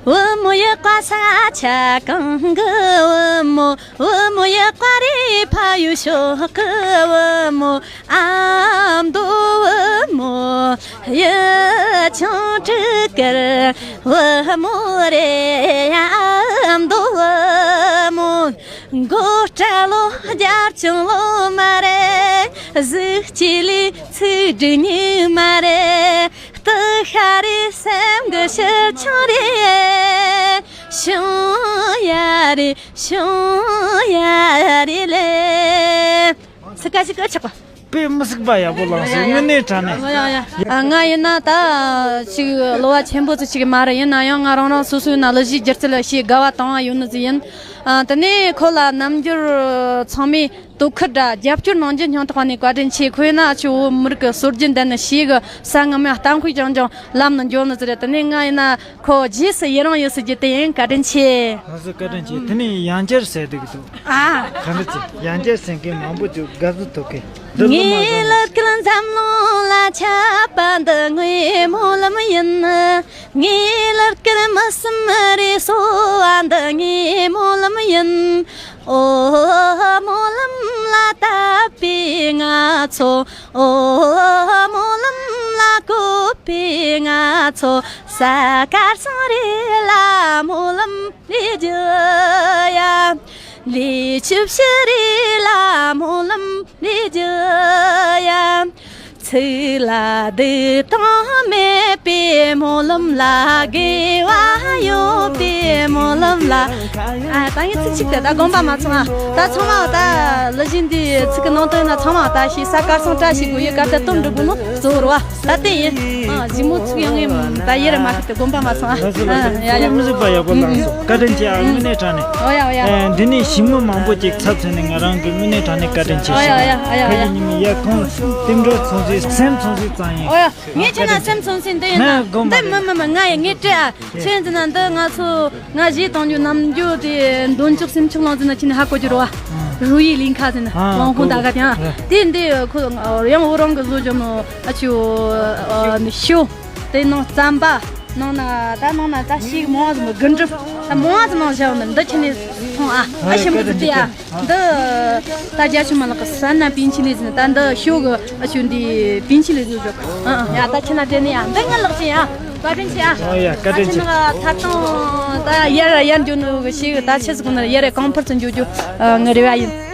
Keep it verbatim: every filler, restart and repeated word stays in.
བུ་མོ་ཡག་པ་ས་ཆ་གང་གི་བུ་མོ། བུ་མོ་ཡག་པ་རེད་ཕ་ཡུལ་ཕྱོགས་གི་བུ་མོ། ཨ་མདོ་བུ་མོ། ཡུལ་ཆུང་སྤྲུལ་སྐར་བུ་མོ་རེད། ཨ་མདོ་བུ་མོ། མགོ་སྐྲ་ལོ་རྒྱབ་ལྗོན་ལོ་མ་རེད། གཟུགས་སྐྱེས་ལས་ཚིག་འབྲུ་ཉུང་མ་རེད། སྟག་ཤ་རེད་སེམས་ཀྱི་ཕྱིར་ཆང་རེད། བྱུང་ཡ་རེད་བྱུང་ཡ་རེད་ལེ། སི་ཀ་ཞིག་གི་ཆག་པ། དཔེ་མི་སྲིད་པ་ཡག་པོ་བླངས་སོང་། དངོས་གནས་དྲང་གནས། ཡ་ཡ་ཡ། ང་ཡིན་ན་ད་ཅིག་གློ་བ་ཆེན་པོ་ཅིག་ཅིག་མ་རེད། ཡིན་ན་ཡང་ང་རང་རང་སོ་སོའི་ནང་གླུ་གཞས་སྒྱུ་རྩལ་ལ་ཞེ་དགའ་བ་དང་ཡོད་ནི་ཟིག་ཡིན། ཨ། དེ་ནས་ཁོ་ལ་རྣམ་འགྱུར་ཚང་མས་དོ་ཁུར་དང་རྒྱབ་སྐྱོར་གནང་རྒྱུ་སྙིང་ཐག་པ་ནས་བཀའ་དྲིན་ཆེ། ཁོ་ཡིན་ན་ཨ་ཆུ་བོད་མི་རིགས་ཀྱི་སྲོལ་རྒྱུན་ལྡན་ནི་ཞེ་གི་ས་ངམ་ཡང་གཏམ་དཔེ་རྐྱང་རྐྱང་ལམ་ནས་འཇོག་ནི་ཟིག་རེད། དེ་ནས་ང་ཡིན་ན་ཁོ་རྗེས་སུ་ཡི་རང་ཡོད་ཟེར་རྒྱུ་དེ་ཡིན། བཀའ་དྲིན་ཆེ། ང་ཚོ་བཀའ་དྲིན་ཆེ། དེ་ནས་ཡང་བསྐྱར་ཟེར་འདུག་གི་འདུག་ཨ། ག་འདྲ་ཅིག་ཡང་བསྐྱར་ཟེར་མཁན་མང་པོ་འདུག་དགའ་བསུ་ཐོབ་མཁན། འདི་ལོ་མ་ངའི་བཟོ་ལ་སྐལ་འཛམ་གླིང་ལ་ཁྱབ་པ་འདི་ངའི་སྨོན་ལམ་ཡིན། ངའི་ལར་ཀར་མི་སུམ་རེ་གསོ་བ་འདི་ངའི་སྨོན་ལམ་ཡིན། ཨོ། སྨོན་ལམ་ལ་བཏབ་པའི་ང་ཚོ། ཨོ། སྨོན་ལམ་ལ་བཀོད་པའི་ང་ཚོ། ས་དཀར་སང་རེ་ལ་སྨོན་ལམ་ལས་རྒྱུ་ཡ། ལས་ཆུ་བཞི་རེ་ལ་སྨོན་ལམ་ལས་རྒྱུ་ཡ། ཚིག་ལ་བསྡུས་དང་མེད་པའི་སྨོན་ལམ་ལ། དགེ་བ་ཡོད་པའི་སྨོན་ལམ་ལ། ཨ། ད་ངས་ཚིག་གཅིག་དེ་ད་དགོངས་པ་མ་ཚོམ་ཨ། ད་ཚང་མ་ད་གླུ་གཞས་འདིའི་ཚིག་གི་ནང་དོན་ན་ཚང་མ་ད་ཤེས་ས་དཀར་སང་བཀྲ་ཤིས་དགོས་ཡོད་སྐབས་དེ་སྟོན་འགྲོ་དགོས་ནོ་གཙོ་བོ་རེད་བ། ད་དེ་ཡིན། ཨ། གཞི་མོ་ཚིག་ཡང་ངས་ད་ཡེ་ར་མ་ཁུར་ཏེ་དགོངས་པ་མ་ཚོམ་ཨ། ལགས་སོ་ལགས་སོ། ཡ་ཡ། དཔེ་མི་སྲིད་པ་ཡག་པོ་བླངས་སོང་། བཀའ་དྲིན་ཆེ་ཨ། དངོས་གནས་དྲང་གནས། ཨོ་ཡ་ཨོ་ཡ། ཨེ། འདི་ནས་ཞི་མོ་མང་པོ་ཅིག་ཚབ་མཚོན་ནས་ང་རང་གི་དངོས་གནས་དྲང་གནས་བཀའ་དྲིན་ཆེ་ཞུ། ཨོ་ཡ་ཨོ་ཡ། ཨོ་ཡ། ཁ་ཡི་ཉི་མ་ཡ་ཁོང་རྟེན་འབྲེལ་མཚུངས་ཟིན་སེམས་མཚུངས་ཟིན་ཙང་ཡིན། ཨོ་ཡ། ངས་ཁྱེད་ན་སེམས་མཚུངས་ཟིན་འདི་ཡིན་ན། ང་དགོངས་པ་འདི་མི་མི་མི་ང་ཡ་ངས་སྤྲད་ཨ། ཁྱེད་འདི་ན་འདི་ང་ཚོ་ང་གཞས་གཏོང་རྒྱུ་ནམ་རྒྱུ་དེ་འདོན་ཆོག་སེམས་ཆོག་ལོང་ཟིན་ན་ཁྱེད་ནས་ཧ་གོ་རྒྱུ་རེད་བ། རུ་ཡི་ལིང་ཁ་ཟིན་ན་ཨ། ཝང་ཧུང་ད་ག་དེ་ཨ། དེ་འདི་ཁོ་ཡང་འུ་རང་གི་བཟོ་རྒྱུ་ནོ་ཨ་ཆུ་ཨ་ནི་ཤོ། དེ་ནང་རྩམ་པ། ནང་ན་ད་ནང་ན་ད་ཤིག་མང་ཙམ་དགུན་གྲུབ་ད་མང་ཙམ་ནང་བཞག་ནི་འདི་ཁྱེད་ནས་མཐོང་ཨ། ཨ་ཞིམ་གི་ཟི་དེ་ཨ། འདི་ད་རྒྱ་ཆུ་མ་ལག་གི་ས་ན་པིན་ཆི་ལི་ཟི་ད་འདི་ཤོ་གི་ཨ་ཆུ་འདི་པིན་ཆི་ལི་ཟི་བཞག་ཨ་ཨ། ཡ་ད་ཁྱེད་ན་དེ་ནི་ཨ་འདི་ང་ལག་ཅི་ཨ། བཀའ་དྲིན་ཆེ་ཨ། ཨོ་ཡ། བཀའ་དྲིན་ཆེ། ད་ཁྱེད་ན་ད་ཡར་ཡར་འགྱོ་ནི་གི་ཤིག་ད་ཆེ་ཟི་གུ་ན་ཡར་གང་ཕར་ཚུར་འགྱོ་རྒྱུ་ངི་རེ་བ་ཡིན།